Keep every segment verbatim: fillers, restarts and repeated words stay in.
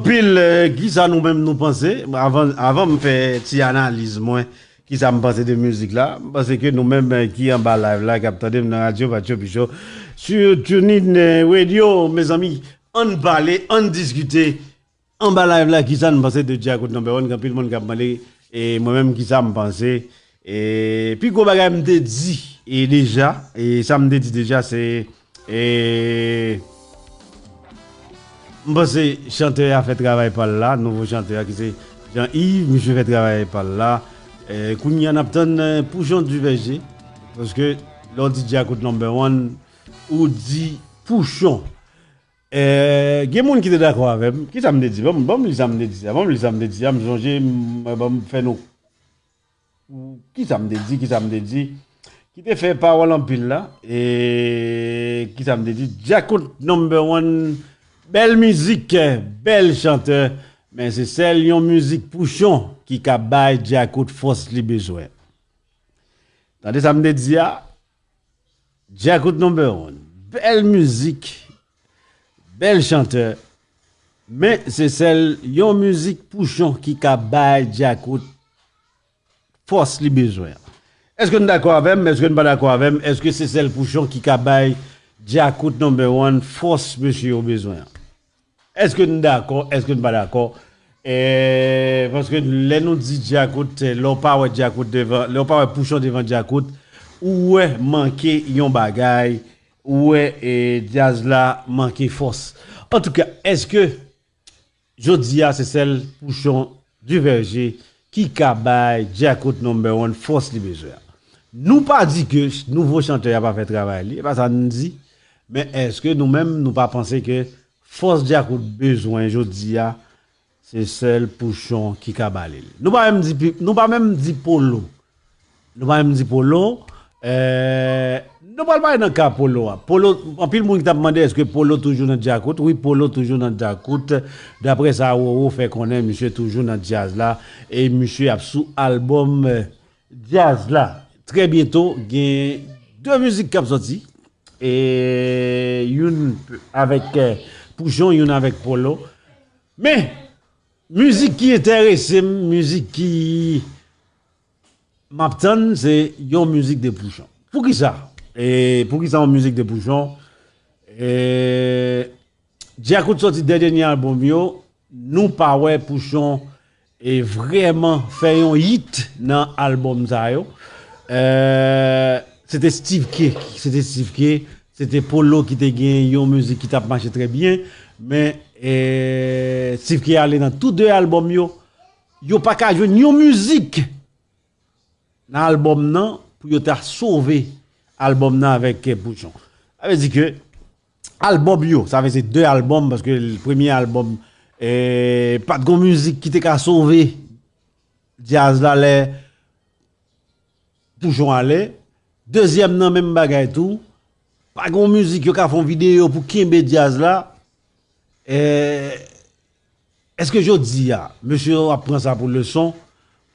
Pil, eh, kisa nou menm nou panse? Avan, avan m fè ti analiz mwen, kisa m panse de mizik la? M panse ke nou menm, eh, ki anba live la, k ap tande m nan radyo Patcho Picho, sur TuneIn, eh, Radio, mezanmi, ann pale, ann diskite. Anba live la, kisa n panse de Djakout Number One? Gen anpil moun k ap mande, e mwen menm, kisa m panse? E pi gwo bagay m te di, e deja, e sa m te di deja, se, e, m panse chantè a fè travay pa l la, nouvo chantè a ki se Jean Yves, misye fè travay pa l la. E, kounye a n ap tann, e, Pouchon Duverger, paske lè w di Djakout Number One, ou di Pouchon. E, gen moun ki te dakò avè m. Kisa m te di? Ban m, ban m li sa m te di a. Ban m li sa m te di a. M sonje, m, ban m fè nou Ou, kisa m te di, kisa m te di, ki te fè pawòl anpil la, e kisa m te di, Djakout Number One, bèl mizik, bèl chantè, men se sèl yon mizik Pouchon ki ka bay Djakout fòs li bezwen. Tande sa m te di a, Djakout Number One, bèl mizik, bèl chantè, men se sèl yon mizik Pouchon ki ka bay Djakout fòs li bezwen an. Èske n dakò avè m? Èske n pa dakò avè m? Èske se sèl Pouchon ki ka bay Djakout Number One fòs mesye yo bezwen an? Èske n dakò? Èske n pa dakò? E, paske lè nou di Djakout, lè w pa wè Djakout devan, lè w pa wè Pouchon devan Djakout, ou wè manke yon bagay, ou wè, e, djaz la manke fòs. Antouka, èske jodi a, se sèl Pouchon Duverger ki ka bay Djakout Number One fòs li bezwen an. Nou pa di ke nouvo chantè a pa fè travay li, e pa sa n di. Men èske nou menm, nou pa panse ke fòs Djakout bezwen jodi a, se sèl Pouchon ki ka ba li l? Nou pa menm di pi-, nou pa menm di Polo. Nou pa menm di Polo. E, nou pral pale nan ka Polo a. Polo, anpil moun ki t ap mande èske Polo toujou nan Djakout. Wi, Polo toujou nan Djakout. Daprè sa Roro fè konnen, misye toujou nan djaz la. E misye ap sou albòm, e, djaz la. Trè byento, gen de mizik k ap sòti. E youn avèk, e, Pouchon, youn avèk Polo. Men, mizik ki enterese m, mizik ki m ap tann, se yon mizik de Pouchon. Poukisa? E poukisa yon mizik de Pouchon? E Djakout sòti de dènye albòm yo, nou pa wè Pouchon e vrèman fè yon hit nan albòm sa yo. E, se te Steve K, se te Steve K, se te Polo ki te gen yon mizik ki t ap mache trè byen, men, e, Steve K ale nan tou de albòm yo, yo pa ka jwenn yon mizik nan albòm nan pou yo ta sove albòm nan avèk, e, Pouchon. Sa vle di ke albòm yo, sa vle se de albòm, paske l-, premye albòm, e, pa t gon mizik ki te ka sove djaz la lè Pouchon ale. Dezyèm nan, menm bagay tou. Pa gon mizik yo ka fè yon videyo pou kenbe djaz la. E, èske jodi a, mesye yo ap pran sa pou leson,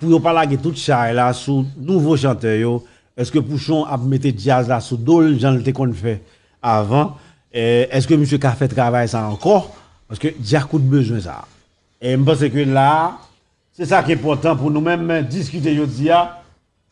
pou yo pa lage tout chay la sou nouvo chantè yo? Èske Pouchon ap mete djaz la sou do l, jan l te konn fè avan? E, èske misye ka fè travay sa ankò? Paske Djakout bezwen sa. E m panse ke la a, se sa ki enpòtan pou nou menm diskite jodi a.